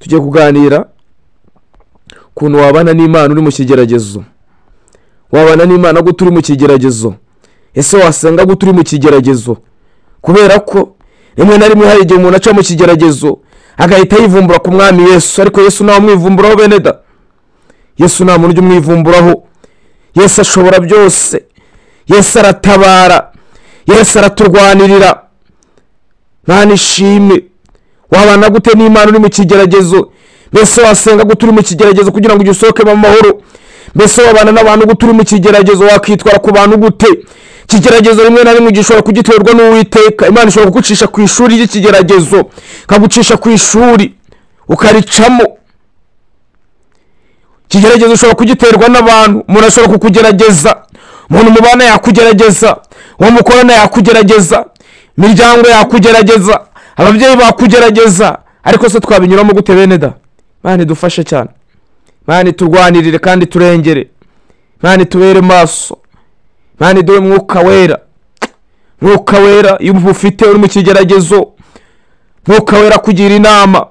Tugiye kuganira ukuntu wabana n'Imana uri mu kigeragezo. Wabana n'Imana gute uri mu kigeragezo? Ese wasenga gute uri mu kigeragezo? Kubera ko rimwe na rimwe hari igihe umuntu aca mu kigeragezo agahita yivumbura ku mwami Yesu, ariko Yesu ntawe umwivumburaho bene da. Yesu nta muntu ujya umwivumburaho. Yesu ashobora byose. Yesu aratabara. Yesu araturwanirira. Mana ishimwe. Wabana gute n'Imana uri mu kigeragezo? Mbese wasenga gute uri mu kigeragezo kugira ngo usohoke mu mahoro? Mbese wabana n'abantu gute uri mu kigeragezo? Wakitwara ku bantu gute? Ikigeragezo rimwe na rimwe gishobora kugiterwa n'Uwiteka. Imana ishobora kugucisha ku ishuri ry'ikigeragezo, ikagucisha ku ishuri ukaricamo. Ikigeragezo ushobora kugiterwa n'abantu. Umuntu ashobora kukugerageza, umuntu mubana yakugerageza, uwo mukorana yakugerageza, imiryango yakugerageza, ababyeyi bakugerageza. Ariko se twabinyuramo gute bene da? Imana idufashe cyane. Imana iturwanirire kandi turengere. Imana itubere maso. Imana iduhe Mwuka Wera. Mwuka Wera iyo ufite uri mu kigeragezo, Mwuka Wera kugira inama.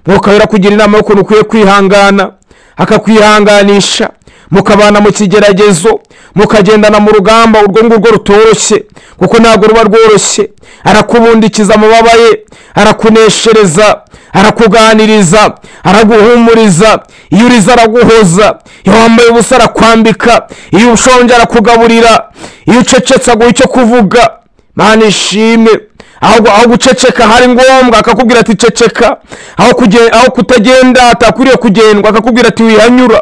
Mwuka Wera kugira inama y'ukuntu ukwiye kwihangana, akakwihanganisha, mukabana mu kigeragezo, mukagendana mu rugamba urwo ngurwo rutoroshye, kuko ntabwo ruba rworoshye. Arakubundikiza amababa ye, arakuneshereza, arakuganiriza, araguhumuriza. Iyo urize araguhoza, iyo wambaye ubusa arakwambika, iyo ushonje arakugaburira, iyo ucecetse aguha icyo kuvuga. Mana ishimwe. Aho guceceka hari ngombwa akakubwira ati ceceka, aho kutagenda atakwiriye kugendwa akakubwira ati wihanyura.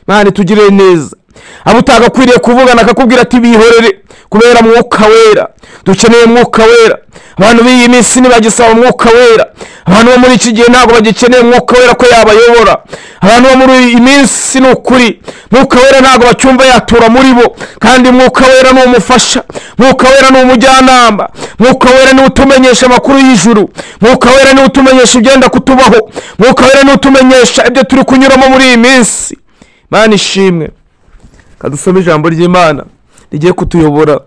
Mana tugire neza. Abo utagakwiriye kuvugana akakubwira ati bihorere, kubera Mwuka Wera. Dukeneye Mwuka Wera. Abantu b'iyi minsi ntibagisaba Mwuka Wera. Abantu bo muri iki gihe ntabwo bagikeneye Mwuka Wera ko yabayobora. Abantu bo muri iyi minsi ni ukuri Mwuka Wera ntabwo bacyumva yatura muri bo. Kandi Mwuka Wera ni umufasha, Mwuka Wera ni umujyanama, Mwuka Wera ni utumenyesha amakuru y'ijuru, Mwuka Wera ni utumenyesha ibyenda kutubaho, Mwuka Wera ni utumenyesha ibyo turi kunyuramo muri iyi minsi. Mana ishimwe. Kadusome ijambo ry'Imana rigiye kutuyobora.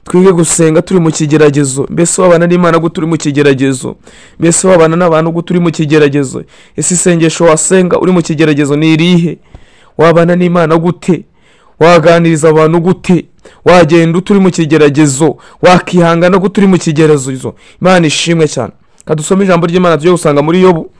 Twige gusenga turi mu kigeragezo. Mbese wabana n'Imana gute uri mu kigeragezo? Mbese wabana n'abantu gute uri mu kigeragezo? Ese isengesho wasenga uri mu kigeragezo ni irihe? Wabana n'Imana gute? Waganiriza abantu gute? Wagenda uri mu kigeragezo? Wakihangana gute uri mu kigeragezo? Imana ishimwe cyane. Kadusome ijambo ry'Imana tujye gusanga muri Yobu.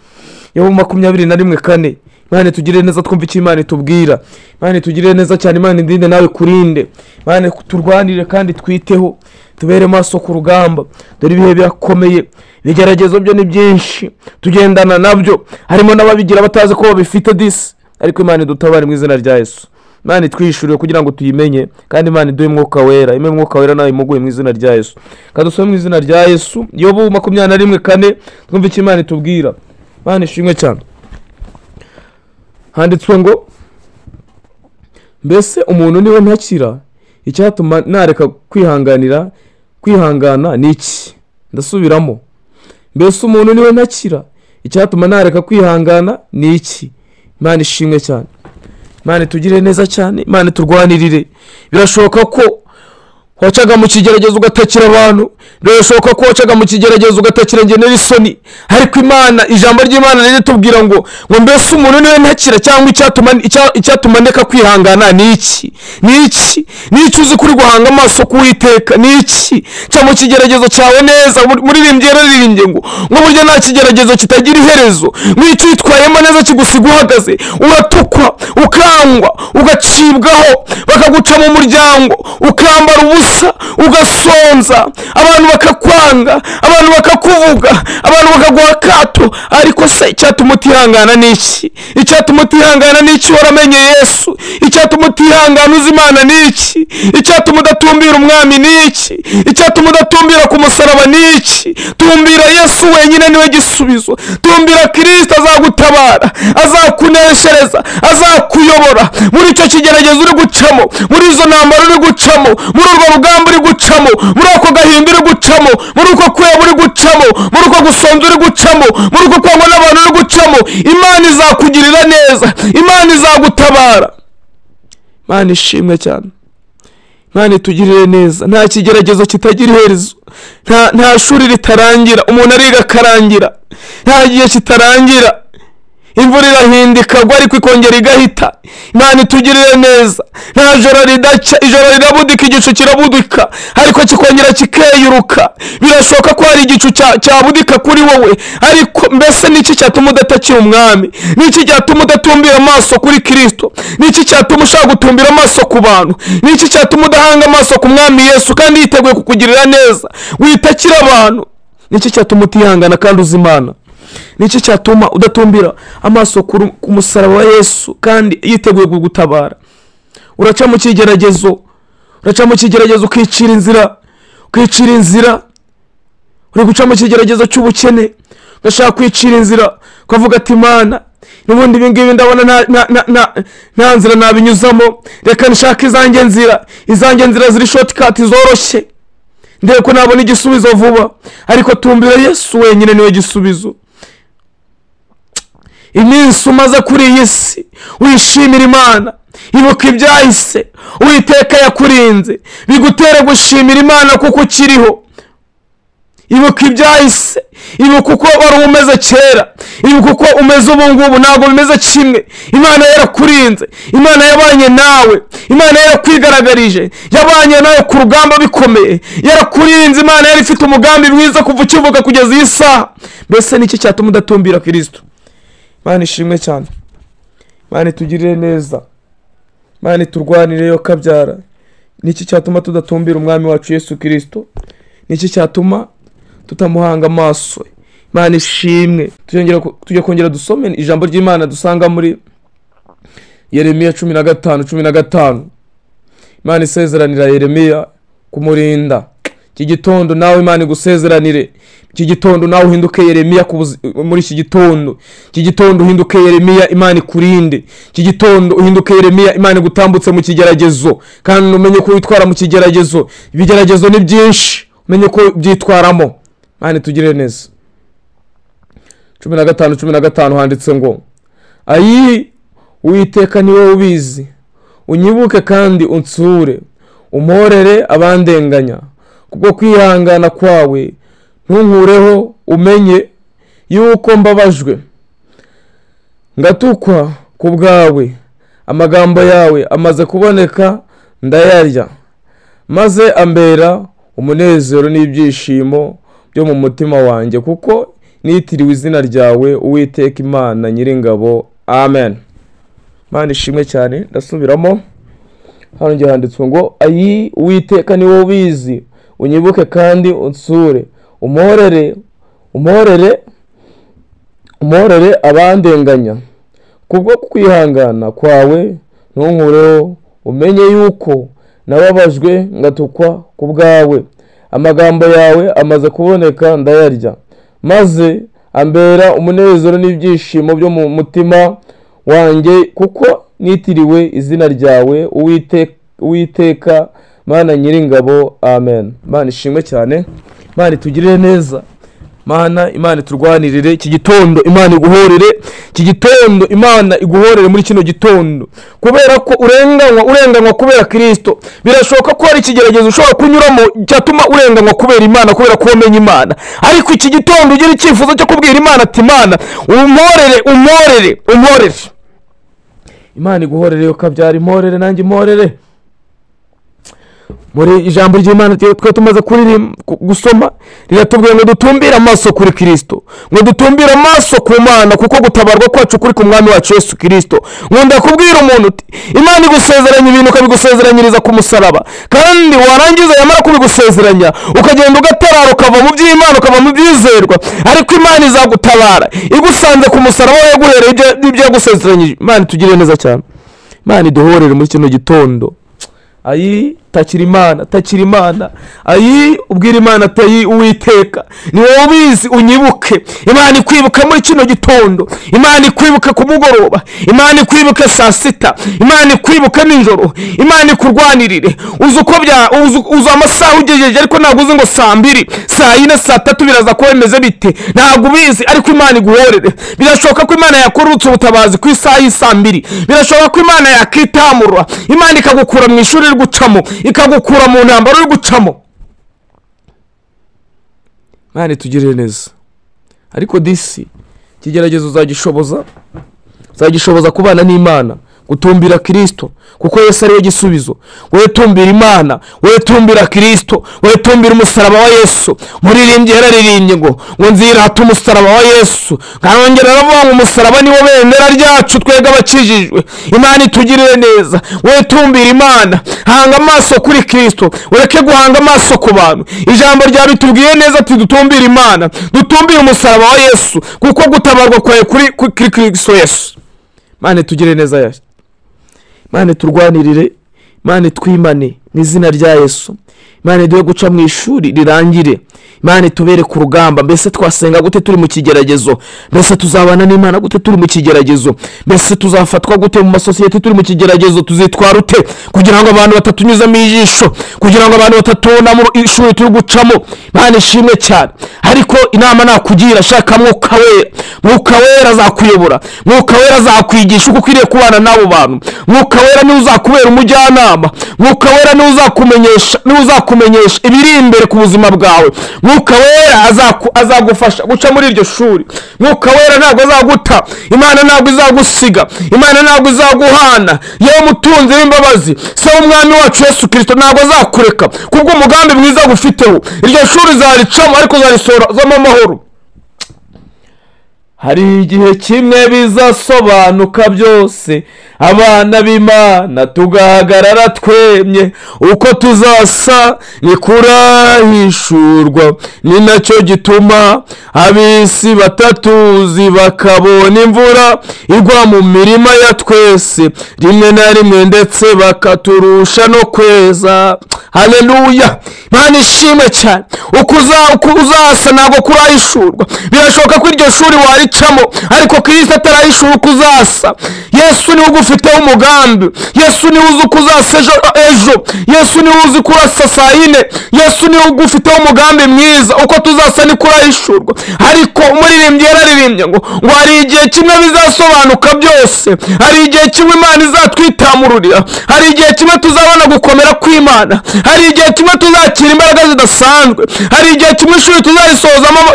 Yobu 21:4. Imana tugirire neza twumve icyo Imana itubwira. Imana tugirire neza cyane. Imana indinde nawe kurinde. Imana turwanire kandi twiteho, tubere maso ku rugamba. Dore ibihe birakomeye, ibigeragezo byo ni byinshi, tugendana nabyo. Harimo n'ababigira batazi ko babifite disi, ariko Imana idutabare mu izina rya Yesu. Imana itwishurire kugira ngo tuyimenye, kandi Imana iduhe Mwuka Wera. Ime Mwuka Wera nawe imuguhe mu izina rya Yesu. Kadusome mu izina rya Yesu. Yobu 21:4 twumve icyo Imana itubwira. Imana ishimwe cyane. Handitswe ngo mbese umuntu niwe ntakira, icyatuma nareka kwihanganira kwihangana ni iki? Ndasubiramo. Mbese umuntu niwe ntakira, icyatuma nareka kwihangana ni iki? Imana ishimwe cyane. Imana tugire neza cyane. Imana turwanirire. Birashoboka ko wacaga mu kigeragezo ugatakira abantu, birashoboka ko wacaga mu kigeragezo ugatakira ngenera isoni, ariko Imana, ijambo ry'Imana ritubwira ngo mbese umuntu niwe ntakira, cyangwa icyatuma ndeka kwihangana ni iki? Ni iki? Ni iki uzi kuri guhanga amaso ku Uwiteka? Ni iki? Ca mu kigeragezo cyawe neza. Muririmbye yararirimbye ngo burya nta kigeragezo kitagira iherezo. Mwicyo witwayemo neza kigusiga uhagaze, uratukwa, ukangwa, ugacibwaho, bakaguca mu muryango, ukambara ubusa, ugasonza, abantu bakakwanga, abantu bakakuvuga, abantu bakaguha akato. Ariko se icyatuma utihangana ni iki? Icyatuma utihangana ni iki? Waramenye Yesu. Icyatuma utihangana uzi Imana ni iki? Icyatuma udatumbira umwami ni iki? Icyatuma udatumbira ku musaraba ni iki? Tumbira Yesu wenyine, niwe gisubizo. Tumbira Kristo, azagutabara, azakuneshereza, azakuyobora muri icyo kigeragezo uri gucamo, muri izo ntambara uri gucamo, muri urwo rugamba uri gucamo, muri ako gahinda uri gucamo, muri uko kweba uri gucamo, muri uko gusonza uri gucamo, muri uko kwangwa n'abantu uri gucamo. Imana izakugirira neza, Imana izagutabara. Imana ishimwe cyane. Imana itugirire neza. Nta kigeragezo kitagira iherezo, nta shuri ritarangira, umuntu ariga akarangira, nta gihe kitarangira. Imvura irahinda ikagwa ariko ikongera igahita. Imana itugirire neza. Nta joro ridacya, ijoro rirabudika, igicu kirabudika ariko kikongera kikeyuruka. Birashoboka ko hari igicu cyabudika kuri wowe, ariko mbese niki cyatuma udatakira umwami? Niki cyatuma udatumbira amaso kuri Kristo? Niki cyatuma ushaka gutumbira amaso ku bantu? Niki cyatuma udahanga amaso ku mwami Yesu kandi yiteguye kukugirira neza? Witakira abantu. Niki cyatuma utihangana kandi uzi Imana? Niki cyatuma udatumbira amaso ku musaraba wa Yesu kandi yiteguye kugutabara? Uraca mu kigeragezo, uraca mu kigeragezo ukicira inzira, ukicira inzira. Uri guca mu kigeragezo cy'ubukene, ugashaka kwicira inzira, ukavuga ati Imana n'ubundi ibi ngibi ndabona nta nzira nabinyuzamo, reka nshake izanjye nzira, izanjye nzira ziri shortcut zoroshye, ndebe ko nabona igisubizo vuba. Ariko tumbira Yesu wenyine, niwe gisubizo. Iminsi umaze kuri iyi si wishimira Imana, ibuka ibyahise Uwiteka yakurinze, bigutere gushimira Imana kuko ukiriho. Ibuka ibyahise, ibuka uko wari umeze kera, ibuka uko umeze ubu ngubu, ntabwo bimeze kimwe. Imana yarakurinze, Imana yabanye nawe, Imana yarakwigaragaje, yabanye nawe ku rugamba bikomeye, yarakurinze. Imana yari ifite umugambi mwiza kuva ukivuka kugeza iyi saha. Mbese niki cyatuma udatumbira Kristo? Imana ishimwe cyane. Imana itugirire neza. Imana iturwanire yo kabyara. Niki cyatuma tudatumbira umwami wacu Yesu Kristo? Niki cyatuma tutamuhanga amaso? Imana ishimwe. Tujye kongera dusome ijambo ry'Imana dusanga muri Yeremiya 15:15. Imana isezeranira Yeremiya kumurinda. Iki gitondo nawe Imana igusezeranire. Iki gitondo nawe uhinduke Yeremiya muri iki gitondo. Iki gitondo uhinduke Yeremiya, Imana ikurinde. Iki gitondo uhinduke Yeremiya, Imana igutambutse mu kigeragezo, kandi umenye ko witwara mu kigeragezo. Ibigeragezo ni byinshi, umenye ko byitwaramo. Imana itugirire neza. 15:15 handitse ngo ayi Uwiteka ni wowe ubizi, unyibuke kandi unsure, umporere abandenganya, kubwo kwihangana kwawe ntunkureho, umenye yuko mbabajwe ngatukwa ku bwawe. Amagambo yawe amaze kuboneka ndayarya, maze ambera umunezero n'ibyishimo byo mu mutima wanjye, kuko nitiriwe izina ryawe Uwiteka Imana nyiringabo. Amen. Imana ishimwe cyane. Ndasubiramo hano ngiye handitswe ngo ayi Uwiteka ni wowe ubizi, unyibuke kandi unsure, umporere umporere umporere abandenganya, kubwo kwihangana kwawe ntunkureho, umenye yuko nababajwe ngatukwa ku bwawe. Amagambo yawe amaze kuboneka ndayarya, maze ambera umunezero n'ibyishimo byo mu mutima wanjye, kuko nitiriwe izina ryawe Uwiteka Mana nyiringabo. Amen. Imana ishimwe cyane. Imana itugirire neza. Mana Imana iturwanirire iki gitondo, Imana iguhorere iki gitondo, Imana iguhorere muri kino gitondo, kubera ko urenganywa kubera Kristo. Birashoboka ko hari ikigeragezo ushobora kunyuramo cyatuma urenganywa kubera Imana, kubera ko wamenye Imana. Ariko iki gitondo ugira icyifuzo cyo kubwira Imana ati Imana umporere, umporere, umporere. Imana iguhorere yo kabyara, imporere nanjye imporere. Muri ijambo ry'Imana twe tumaze gusoma riratubwira ngo dutumbire amaso kuri Kristo, ngo dutumbire amaso ku Mana, kuko gutabarwa kwacu kuri ku mwami wacu Yesu Kristo. Nkunda kubwira umuntu uti Imana igusezeranya ibintu ukabigusezeranyiriza ku musaraba, kandi warangiza yamara kubigusezeranya ukagenda ugatarara, ukava mu by'Imana, ukava mu byizerwa, ariko Imana izagutabara igusanze ku musaraba yaguhereye ibyo yagusezeranyije. Imana itugirire neza cyane. Imana iduhorere muri kino gitondo. Ayi takira Imana, takira Imana. Ayi ubwira Imana atayi Uwiteka ni wowe ubizi, unyibuke. Imana ikwibuka muri kino gitondo, Imana ikwibuka ku mugoroba, Imana ikwibuka saa sita, Imana ikwibuka nijoro, Imana ikurwanirire. Uzi uko bya uzi amasaha ugejeje, ariko ntabwo uzi ngo saa 2, saa 4, saa 3 biraza kuba bimeze bite, ntabwo ubizi, ariko Imana iguhorere. Birashoboka ko Imana yakorutse ubutabazi ku isaha y'isaa 2, birashoboka ko Imana yakitamurwa, Imana ikagukura mu ishuri gucamo, ikagukura mu ntambara uri gucamo. Imana itugirire neza. Ariko disi ikigeragezo uzagishoboza kubana n'Imana, gutumbira Kristo, kuko Yesu ariwe gisubizo. Wowe tumbira Imana, wowe tumbira Kristo, wowe tumbira umusaraba wa Yesu. Muririmbyi yararirimbye ngo nzirata umusaraba wa Yesu, nkarongera aravuga ngo umusaraba niwo bendera ryacu twebwe abakijijwe. Imana itugirire neza. Wowe tumbira Imana, hanga amaso kuri Kristo, ureke guhanga amaso ku bantu. Ijambo rya bitubwiye neza ati dutumbire Imana, dutumbire umusaraba wa Yesu, kuko gutabarwa kwawe kuri Kristo Yesu. Imana itugirire neza Yesu. Imana turwanirire, Imana twimane mu izina rya Yesu. Imana iduhe guca mu ishuri rirangire. Imana itubere ku rugamba. Mbese twasenga gute turi mu kigeragezo? Mbese tuzabana n'Imana gute turi mu kigeragezo? Mbese tuzafatwa gute mu masosiyete turi mu kigeragezo? Tuzitwara ute kugira ngo abantu batatunyuzamo ijisho, kugira ngo abantu batatubona mu ishuri turi gucamo? Imana ishimwe cyane. Ariko inama nakugira, shaka Mwuka Wera. Mwuka Wera azakuyobora, Mwuka Wera azakwigisha uko ukwiriye kubana n'abo bantu. Mwuka Wera niwe uzakubera umujyanama, Mwuka Wera niwe uzakumenyesha ibiri imbere ku buzima bwawe. Mwuka Wera azagufasha guca muri iryo shuri. Mwuka Wera ntabwo azaguta, Imana ntabwo izagusiga, Imana ntabwo izaguhana. Yewe mutunzi w'imbabazi, se w'umwami wacu Yesu Kristo ntabwo azakureka kubwo umugambi mwiza agufiteho. Iryo shuri uzaricamo ariko uzarisorozamo amahoro. Hari igihe kimwe bizasobanuka byose, abana b'Imana tugahagarara twemye, uko tuzasa ni kurahishurwa. Ni nacyo gituma ab'isi batatuzi bakabona imvura igwa mu mirima ya twese, rimwe na rimwe ndetse bakaturusha no kweza. Haleluya! Imana ishimwe cyane. Uko uzasa ntabwo kurahishurwa. Birashoboka ko iryo shuri waricamo ariko Kristo atarahishura uko uzasa. Yesu niwe ugufiteho umugambi, Yesu niwe uzi uko uzasa ejo, Yesu niwe uzi ko urasa saa yine, Yesu niwe ugufiteho umugambi mwiza. Uko tuzasa ni kurahishurwa. Ariko umuririmbyi yararirimbye ngo hari igihe kimwe bizasobanuka byose, hari igihe kimwe Imana izatwitamururira, hari igihe kimwe tuzabona gukomera kw'Imana, hari igihe kimwe tuzakira imbaraga zidasanzwe, hari igihe kimwe ishuri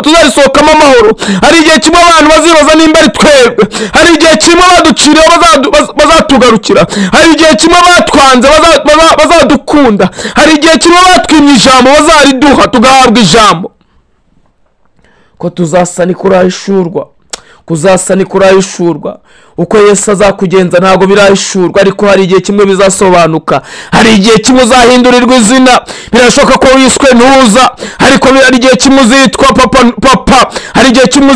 tuzarisohokamo amahoro, hari igihe kimwe abantu bazibaza nimba ari twebwe, hari igihe kimwe baduciriye bazatugarukira, hari igihe kimwe batwanze bazadukunda, hari igihe kimwe batwimye ijambo bazariduha tugahabwa ijambo. Ko tuzasa ni kurahishurwa, kuzasa ni kurahishurwa. Uko Yesu azakugenza ntabwo birahishurwa, ariko hari igihe kimwe bizasobanuka, hari igihe kimwe uzahindurirwa izina. Birashoboka ko wiswe ntuza, ariko hari igihe kimwe uzitwa papa, hari igihe kimwe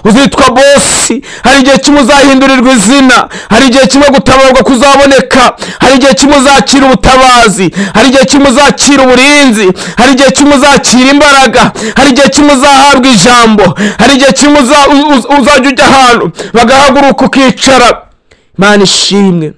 uzitwa bosi, hari igihe kimwe uzahindurirwa izina, hari igihe kimwe gutabarwa kuzaboneka, hari igihe kimwe uzakira ubutabazi, hari igihe kimwe uzakira uburinzi, hari igihe kimwe uzakira imbaraga, hari igihe kimwe uzahabwa ijambo, hari igihe kimwe uzajya ujya ahantu bagahaguruka ukicara. Imana ishimwe.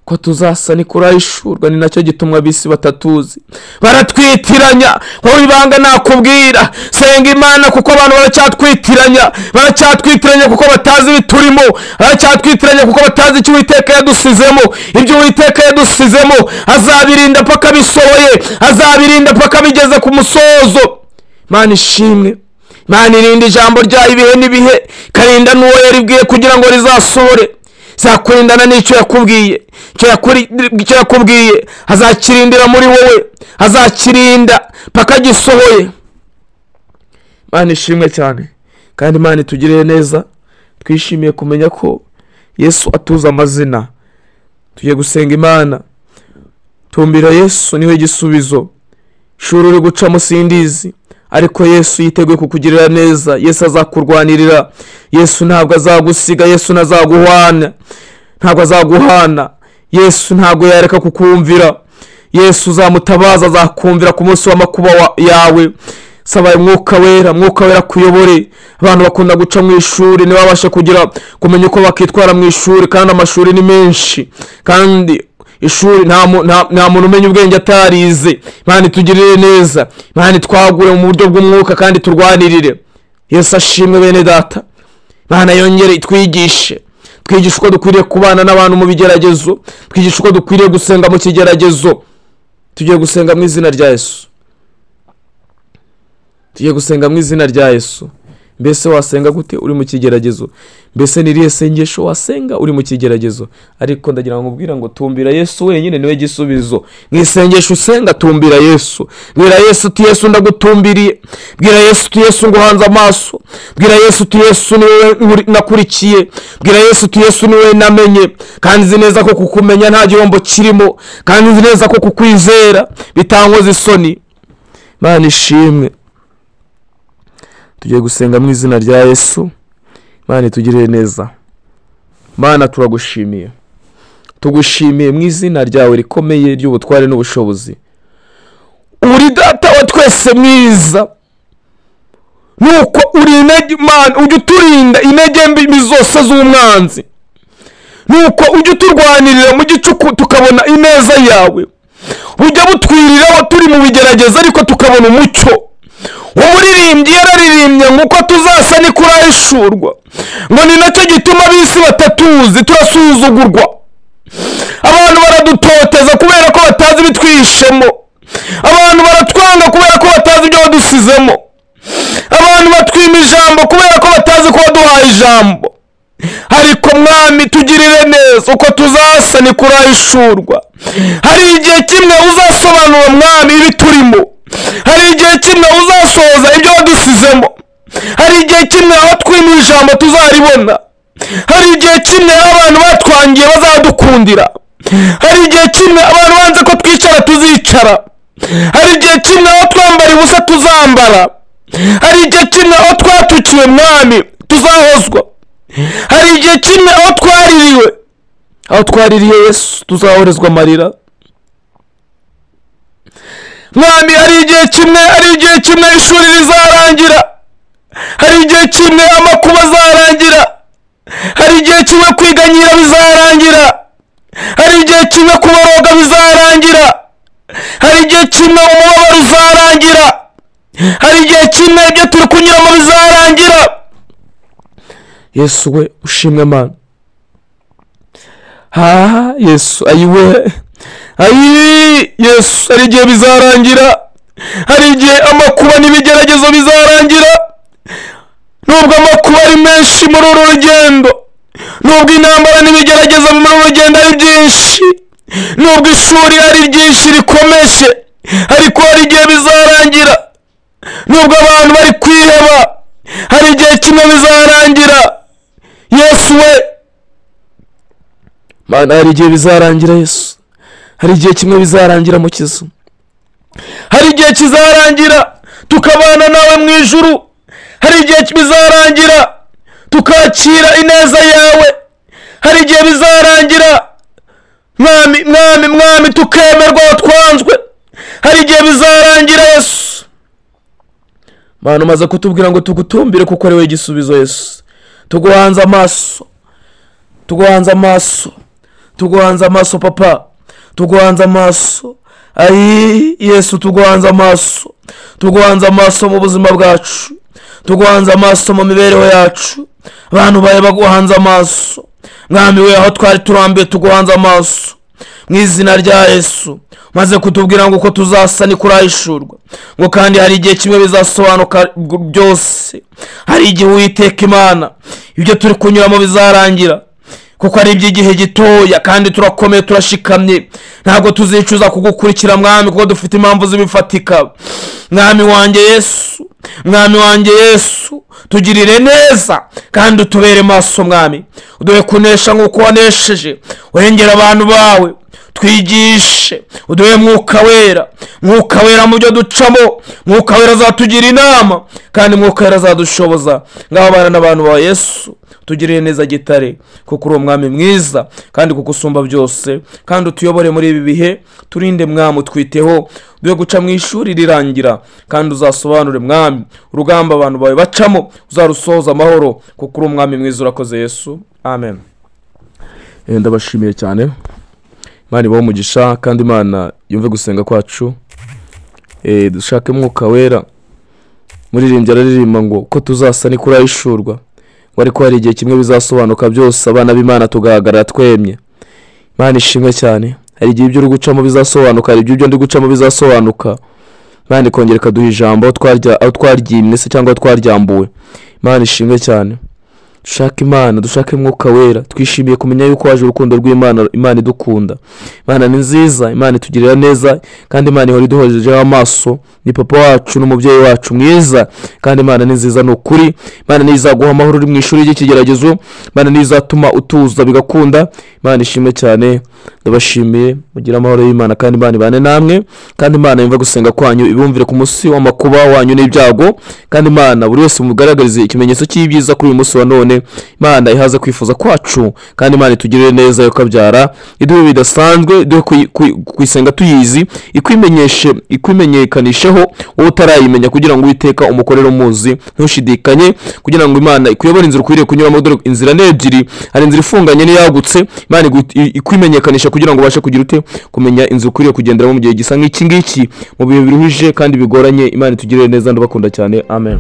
Ko tuzasa ni kurahishurwa. Ni nacyo gituma ab'isi batatuzi, baratwitiranya. Wowe ibanga nakubwira, senga Imana kuko abantu baracyatwitiranya, baracyatwitiranya kuko batazi ibiturimo, baracyatwitiranya kuko batazi icyo Uwiteka yadusizemo. Ibyo Uwiteka yadusizemo azabirinda paka bisohoye, azabirinda paka bigeze ku musozo. Imana ishimwe. Imana irinda ijambo ryayo ibihe n'ibihe, ikarinda n'uwo yaribwiye kugira ngo rizasohore. Zakurindana n'icyo yakubwiye, icyo yakubwiye azakirindira muri wowe, azakirinda paka gisohoye. Imana ishimwe cyane, kandi Imana itugirire neza. Twishimiye kumenya ko Yesu atuza amazina. Tugiye gusenga Imana, tumbira Yesu niwe gisubizo. Ishuri uri gucamo sindizi, ariko Yesu yiteguye kukugirira neza. Yesu azakurwanirira, Yesu ntabwo azagusiga, Yesu ntazaguhana, ntabwo azaguhana. Yesu ntabwo yareka kukumvira. Yesu uzamutabaza azakumvira ku munsi w'amakuba yawe. Saba Mwuka Wera, Mwuka Wera kuyobore. Abantu bakunda guca mu ishuri ntibabashe kugira kumenya uko bakitwara mu ishuri, kandi amashuri ni menshi, kandi ishuri nta muntu umenya ubwenge atarize. Imana itugirire neza, Imana twagure mu buryo bw'umwuka kandi turwanirire. Yesu ashimwe bene data. Imana yongere itwigishe. Twigisha uko dukwiriye kubana n'abantu mu bigeragezo. Twigisha uko dukwiriye gusenga mu kigeragezo. Tugiye gusenga mu izina rya Yesu. Tugiye gusenga mu izina rya Yesu. Mbese wasenga gute uri mu kigeragezo? Mbese ni irihe sengesho wasenga uri mu kigeragezo? Ariko ndagira ngo nkubwire ngo tumbira Yesu wenyine, niwe gisubizo. Mu isengesho usenga tumbira Yesu. Bwira Yesu uti Yesu ndagutumbiriye. Bwira Yesu uti Yesu nguhanze amaso. Bwira Yesu uti Yesu niwe nakurikiye. Bwira Yesu uti Yesu niwe namenye. Kandi nzi neza ko kukumenya nta gihombo kirimo. Kandi nzi neza ko kukwizera bitankoza isoni. Mana ishimwe. Tugiye gusenga mu izina rya Yesu. Mana itugirire neza. Mana turagushimiye. Tugushimiye mu izina ryawe rikomeye ry'ubutware n'ubushobozi. Uri data wa twese mwiza. Nuko uri intege, Mana ujye uturinda intege mbi zose z'umwanzi. Nuko ujye uturwanirira mu gicuku tukabona ineza yawe. Ujya butwiriraho turi mu bigerageza ariko tukabona umucyo. Umuririmbyi yararirimbye ngo uko tuzasa ni kurahishurwa, ngo ni nacyo gituma ab'isi batatuzi, turasuzugurwa. Abantu baradutoteza kubera ko batazi ibitwishemo. Abantu baratwanga kubera ko batazi ibyo badusizemo. Abantu batwima ijambo kubera ko batazi ko waduhaye ijambo. Ariko Mwami tugirire neza, uko tuzasa ni kurahishurwa. Hari igihe kimwe uzasobanura Mwami ibiturimo. Hari igihe kimwe uzasohoza ibyo wadusizemo. Hari igihe kimwe aho twimye ijambo tuzaribona. Hari igihe kimwe abantu batwangiye bazadukundira. Hari igihe kimwe abantu banze ko twicara tuzicara. Hari igihe kimwe aho twambara ubusa tuzambara. Hari igihe kimwe aho twatukiwe Mwami tuzahozwa. Hari igihe kimwe aho twaririwe, aho twaririye Yesu tuzahorezwa amarira. Mwami hari igihe kimwe, hari igihe kimwe ishuri rizarangira. Hari igihe kimwe amakuba azarangira. Hari igihe kimwe kwiganyira bizarangira. Hari igihe kimwe kuboroga bizarangira. Hari igihe kimwe umubabaro uzarangira. Hari igihe kimwe ibyo turi kunyuramo bizarangira. Yesu we ushimwe Mana. Ha Yesu ayiwe. Ayi Yesu, hari igihe bizarangira. Hari igihe amakuba n'ibigeragezo bizarangira. Nubwo amakuba ari menshi muri uru rugendo, nubwo intambara n'ibigeragezo muri uru rugendo ari byinshi, nubwo ishuri ari ryinshi rikomeje, ariko hari igihe bizarangira. Nubwo abantu bari kwiheba, hari igihe kimwe bizarangira. Yesu we Mana, hari igihe bizarangira Yesu. Hari igihe kimwe bizarangira Mukiza. Hari igihe kizarangira tukabana nawe mu ijuru. Hari igihe bizarangira tukakira ineza yawe. Hari igihe bizarangira Mwami, Mwami, Mwami tukemerwa aho twanzwe. Hari igihe bizarangira Yesu. Mana umaze kutubwira ngo tugutumbire kuko ari wowe igisubizo Yesu. Tuguhanze amaso. Tuguhanze amaso. Tuguhanze amaso Papa. Tuguhanze amaso. Ayi Yesu tuguhanze amaso. Tuguhanze amaso mu buzima bwacu. Tuguhanze amaso mu mibereho yacu. Abantu bawe baguhanze amaso. Mwami we aho twari turambiwe tuguhanze amaso. Mu izina rya Yesu. Maze kutubwira ngo uko tuzasa ni kurahishurwa. Ngo kandi hari igihe kimwe bizasobanuka byose. Hari igihe Uwiteka Imana ibyo turi kunyuramo bizarangira. Kuko ari iby'igihe gitoya kandi turakomeye turashikamye. Ntabwo tuzicuza kugukurikira Mwami kuko dufite impamvu zibifatika. Mwami wanjye Yesu, Mwami wanjye Yesu, tugirire neza kandi utubere maso Mwami. Uduhe kunesha nk'uko wanesheje. Urengera abantu bawe, twigishe, uduhe Mwuka Wera. Mwuka Wera mu byo ducamo, Mwuka Wera azatugira inama kandi Mwuka Wera azadushoboza. Ngaho bana n'abantu ba Yesu, tugirire neza gitare, kuko uri umwami mwiza kandi kuko usumba byose. Kandi utuyobore muri ibi bihe, turinde Mwami, utwiteho, duhe guca mu ishuri rirangira, kandi uzasobanure Mwami urugamba abantu bawe bacamo, uzarusohoza amahoro, kuko uri umwami mwiza. Urakoze Yesu, amen. Ndabashimiye cyane. Imana ibahe umugisha kandi Imana yumve gusenga kwacu. Dushake Mwuka Wera. Muririmbyi araririmba ngo ko tuzasa ni kurahishurwa. Ngo ariko hari igihe kimwe bizasobanuka byose, abana b'Imana tugahagarara twemye. Imana ishimwe cyane. Hari igihe ibyo uri gucamo bizasobanuka, hari ibyo ndi gucamo bizasobanuka. Imana ikongera ikaduha ijambo aho twaryimwe se cyangwa aho twaryambuwe. Imana ishimwe cyane. Dushake Imana, dushake Mwuka Wera. Twishimiye kumenya yuko waje urukundo rw'Imana, Imana idukunda. Imana ni nziza, Imana itugirira neza, kandi Imana ihora iduhojejeho amaso. Ni papa wacu n'umubyeyi wacu mwiza, kandi Imana ni nziza ni ukuri. Imana niyo izaguha amahoro uri mu ishuri ry'ikigeragezo, Imana niyo izatuma utuza bigakunda. Imana ishimwe cyane, ndabashimiye, mugire amahoro y'Imana, kandi Imana ibane namwe, kandi Imana yumve gusenga kwanyu, ibumvire ku munsi w'amakuba wanyu n'ibyago, kandi Imana buri wese mugaragarize ikimenyetso cy'ibyiza kuri uyu munsi wa none. Imana ihaze kwifuza kwacu, kandi Imana itugirire neza yo kabyara, iduhe bidasanzwe, iduhe kuyisenga tuyizi, ikwimenyekanisheho wowe utarayimenya, kugira ngo Uwiteka umukorere umuzi, ntushidikanye, kugira ngo Imana ikuyobore inzira ukwiriye kunyuramo. Dore inzira ni ebyiri, hari inzira ifunganye n'iyagutse. Imana ikwimenyekanisha kugira ngo ubashe kugira ute kumenya inzira ukwiriye kugenderamo mu gihe gisa nk'iki ngiki, mu bihe biruhije kandi bigoranye. Imana itugirire neza, ndabakunda cyane. Amen.